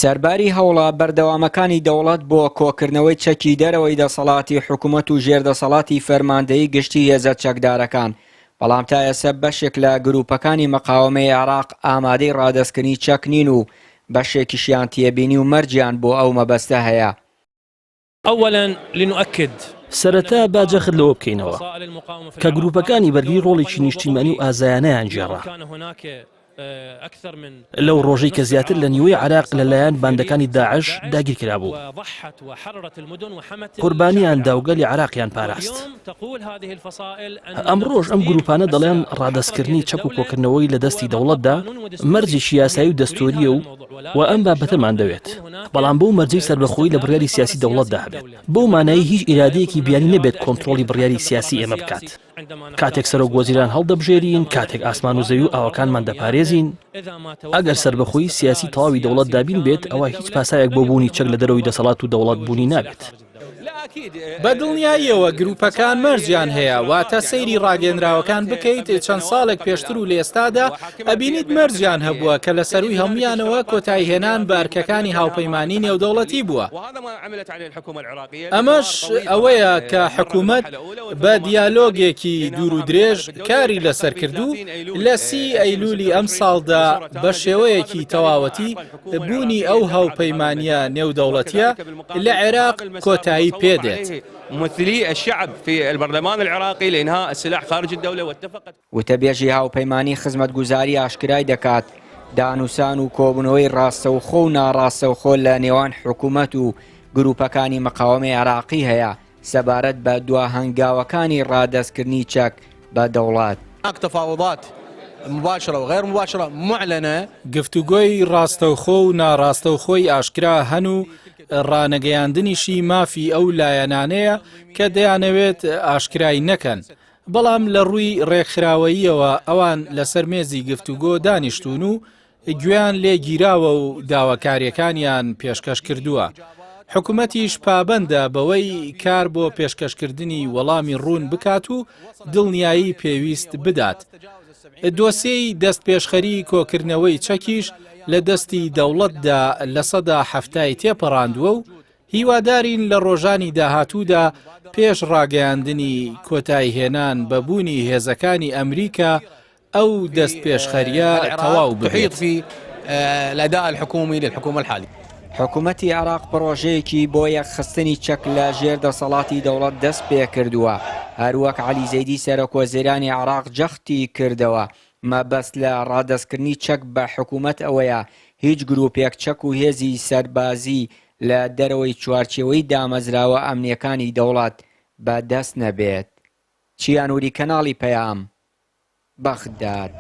سەرباری هەوڵە بەردەوامەکانی دەوڵەت بۆ کۆکردنەوەی چەکی دەرەوەی دەسەڵاتی حکومەت و ژێر دەسەڵاتی فەرماندەیی گشتی هێزە چەکدارەکان، بەڵام تا ئێستا بەشێک لە گروپەکانی مقاوەمەی عێراق ئامادەی ڕادەستکردنی چەک نین و بەشێکیشیان تێبینی و مەرجیان بۆ ئەو مەبەستە هەیە. اولا لنؤکد. سەرەتا با جەخت لەوە بکەینەوە کە گروپەکانی بەرگری ڕۆڵێکی نیشتیمانی و ئازایانەیان گێڕا لەو ڕۆژەی کە زیاتر لە نیوەی عێراق لەلایەن باندەکانی داعش داگیرکرابوو، قوربانیان دا و گەلی عێراقیان پاراست. ئەمڕۆش ئەم گروپانە دەڵێن ڕادەستکردنی چەک و کۆکردنەوەی لە دەستی دەوڵەتدا مەرجێکی یاسایی و دەستوورییە و و ئەم بابەتەمان دەوێت، بەڵام بەو مەرجەی سەربەخۆیی لە بڕیاری سیاسی دەوڵەتدا هەبێت، بەو مانایەی هیچ ئیرادەیەکی بیانی نەبێت کۆنترۆڵی بڕیاری سیاسی ئێمە بکات. کاتێک سەرۆک وەزیران هەڵدەبژێرین، کاتێک ئاسمان و زەوی و ئاوەکانمان دەپارێزین، ئەگەر سەربەخۆیی سیاسی تەواوی دەوڵەت دابین بێت، ئەوا هیچ پاساوێک بۆ بوونی چەک لە دەرەوەی دەسەڵات و دەوڵەت بوونی نابێت. بە دڵنیاییەوە گروپەکان مەرجیان هەیە، واتە سەیری ڕاگەیەنراوەکان بکەیت چەند ساڵێک پێشتر و لە ئێستادا ئەبینیت مەرجیان هەبووە کە لە سەرووی هەموویانەوە کۆتاییهێنان بە ئەرکەکانی هاوپەیمانی نێودەوڵەتی بووە. ئەمەش ئەوەیە کە حکومەت بە دیالۆگێکی دوور و درێژ کاری لەسەر کرد و لە سی ئەیلولی ئەمساڵدا بە شێوەیەکی تەواوەتی بوونی ئەو هاوپەیمانییە نێودەوڵەتییە لە عێراق کۆتایی پێدێت. وتەبێژی هاوپەیمانی خزمەتگوزاری ئاشکرای دەکات، دانوسان و کۆبوونەوەی ڕاستەوخۆ و ناڕاستەوخۆ لە نێوان حکومەت و گروپەکانی مقاوەمەی عێراقی هەیە سەبارەت بە دوا هەنگاوەکانی ڕادەستکردنی چەک بە دەوڵەت. تفاوضات مباشرە و غیر مباشرە معلنە. گفتوگۆی ڕاستەوخۆ و ناڕاستەوخۆی ئاشکرا هەن و ڕانەگەیاندنیشی مافی ئەو لایەنانەیە کە دەیانەوێت ئاشکرای نەکەن، بەڵام لە ڕووی ڕێکخراوەییەوە ئەوان لەسەر مێزی گفتوگۆ دانیشتوون و گوێیان لێ گیراوە و داواکارییەکانیان پێشکەش کردووە. حکومەتیش پابەندە بەوەی کار بۆ پێشکەشکردنی وەڵامی ڕوون بکات و دڵنیایی پێویست بدات. دۆسیەی دەستپێشخەری کۆکردنەوەی چەکیش لە دەستی دەوڵەتدا 70% تێپەڕاندووە و هیوادارین لە ڕۆژانی داهاتوودا پێش ڕاگەیاندنی کۆتاییهێنان بە بوونی هێزەکانی ئەمریکا ئەو دەستپێشخەرییە تەواو ببێت. حکومەتی عێراق پڕۆژەیەکی بۆ یەکخستنی چەک لە ژێر دەسەڵاتی دەوڵەت دەستپێکردووە، هەروەک عەلی زەیدی سەرۆکوەزیرانی عێراق جەختی کردەوە، مەبەست لە ڕادەستکردنی چەک بە حکومەت ئەوەیە هیچ گروپێک چەک و هێزی سەربازی لە دەرەوەی چوارچێوەی دامەزراوە ئەمنییەکانی دەوڵەت بە دەست نەبێت. چیا نوری کەناڵی پەیام، بەغداد.